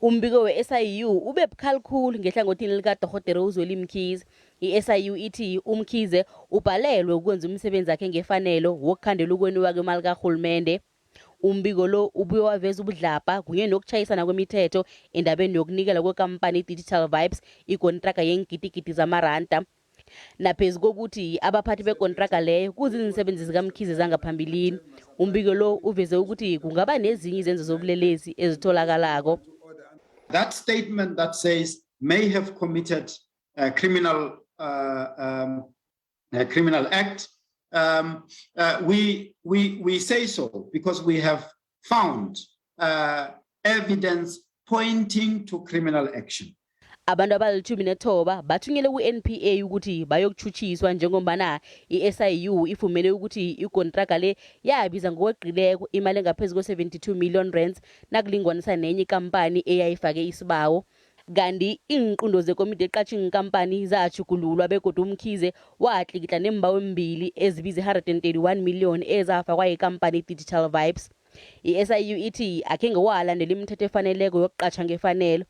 Umbiko we-SIU ube bukhali khulu ngehlangothini likadorhodere uZweli Mkhize. I-SIU ithi uMkhize ubhalelwe ukwenza umsebenzi wakhe ngefanelo wokukhandela ukweniwa kwemali karhulumende. Umbiko lo ubuye waveza ubudlabha kunye nokutjhayisana kwemithetho endabeni yokunikela kwekampani i-Digital Vibes ikontraga yeengidigidi zamaranda. Naphezu kokuthi abaphathi bekontraga leyo kuziinsebenzi zikaMkhize zangaphambilini. Umbiko lo uveze ukuthi kungaba nezinye izenzo zobulelesi ezitholakalako. That statement that says may have committed a criminal act, we say so because we have found evidence pointing to criminal action. Abantu abali-19 bathunyelwe ku-NPA ukuthi bayokutjhutjhiswa njengombana i-SIU ifumene ukuthi ikontraga le yabiza ngokweqileko imali engaphezu kwe-72 million rands nakulinganisa nenye ikampani eyayifake isibawo. Kanti iinqundo zekomiti eqatjha iinkampani zatjhugululwa begodu uMkhize watlikitla neembawo embili ezibiza i-131 million ezafakwa yikampani i-Digital Vibes. I-SIU ithi akhenge walandela imithetho efaneleko yokuqatjha ngefanelo.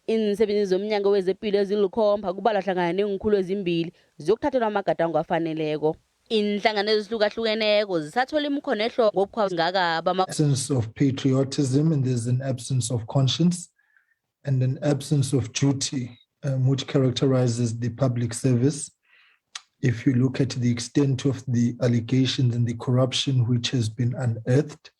Iinsebenzi zomnyango wezepilo ezilikhomba, kubalwa hlangana neenkhulu ezimbili, ziyokuthathelwa amagadango afaneleko. Iinhlangano ezihlukahlukeneko zisathola imikhono ehloko ngobukhwa ngaka bama Absence of patriotism and there's an absence of conscience and an absence of duty, which characterizes the public service. If you look at the extent of the allegations and the corruption which has been unearthed,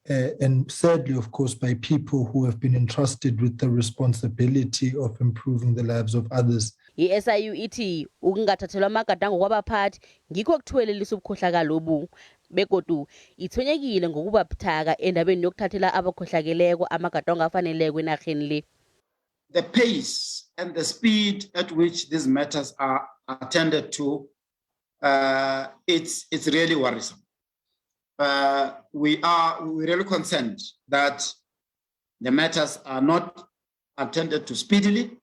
and sadly, of course, by people who have been entrusted with the responsibility of improving the lives of others. I-SIU ithi ukungathathelwa amagadango kwabaphathi ngikho okuthuwelelisa ubukhohlakalo begodu ithwenyekile ngokuba buthaka endabeni yokuthathela abakhohlakeleko amagadango afaneleko enarheni le. The pace and the speed at which these matters are attended to, it's really worrisome. We really concerned that the matters are not attended to speedily,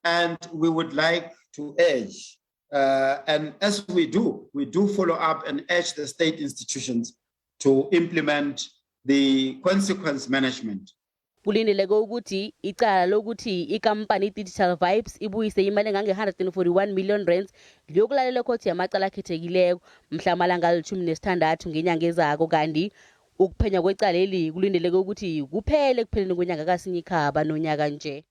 and we would like to urge, and as we do follow up and urge the state institutions to implement the consequence management. Kulindeleke ukuthi icala lokuthi ikampani i-Digital Vibes ibuyise imali engange-141 million rands liyokulalela ekhotho yamacala akhethekileko mhla amalanga ali-16 ngenyanga ezako, kanti ukuphenya kwecala eli kulindeleke ukuthi kuphele ekupheleni kwenyanga kaSinyikhaba nonyaka nje.